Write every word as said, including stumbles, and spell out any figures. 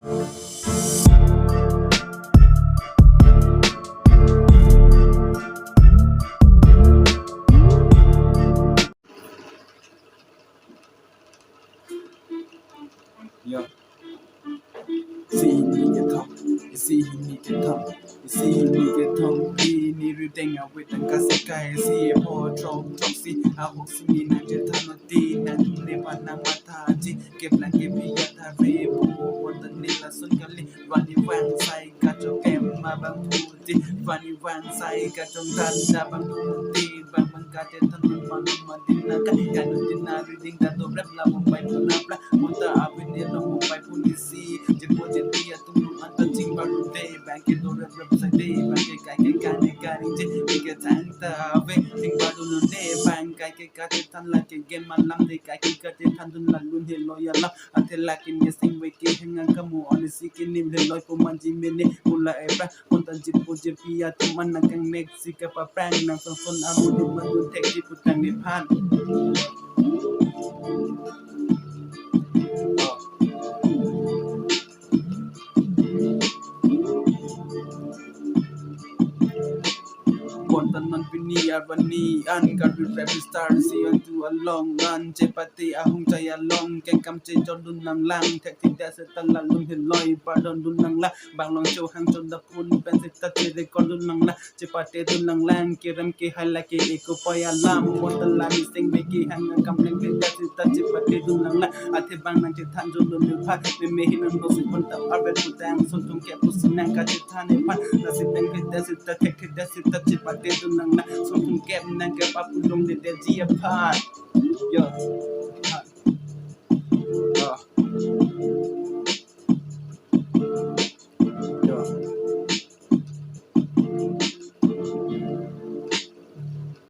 Yo. Isi hini kethom, isi hini kethom, isi hini kethom, pini rideng awit tangka sekai, isi apho throksi, ahok sini nangchethan mati, nang ne pa nang mathaji, keplang kephi ya thare, bu bonta ne lason kali, vani vang sai kachongkep abang phuti, vani vang sai kachongthan abang phuti, bang bang kachethan man man man din nangka, kanu din na rideng ta dorep la Mumbai puna pla, bonta abin ne lo Mumbai punisi, jepo jepi atum nung anta chingbarun de, bang ke dorep rep sai de, bang ke kai ke kani kani je, ke thangta ave, chingbarun de, bang kai ke kachethan lake gen malam de, kai ke kachethan dun la lun helo ya la, athe lake ne sing ve ke hang angkamu, onisi ke nim heloi pu manji mene, pula ebra, bonta jepo jepi atum an nangkangnek si kapaprang, nang son son amu dim madu thek ji putang nephan. Bonta non pini arvani an Karbi rap star si antu along an chepate ahung chai along kengkam chejor dun nanglang, thekthedet seta la lun heloi pardon dun nanglang, bang long cho hang cho dapun pen seta che record dun nanglang, chepate dun nanglang, kerem kehai lake eko poi alam, bonta la ne sing ve ke hang angkam lengthedet seta chepate dun nanglang, athe bang nangchethan jolo nephan, meme hinang dosi bonta arvet putang, son thomkep pusi nang kachethan nephan, lasi lengthedet seta thekthedet seta chepate dun nanglang, son thomkep nangkep apulong de de ji aphan. Yo.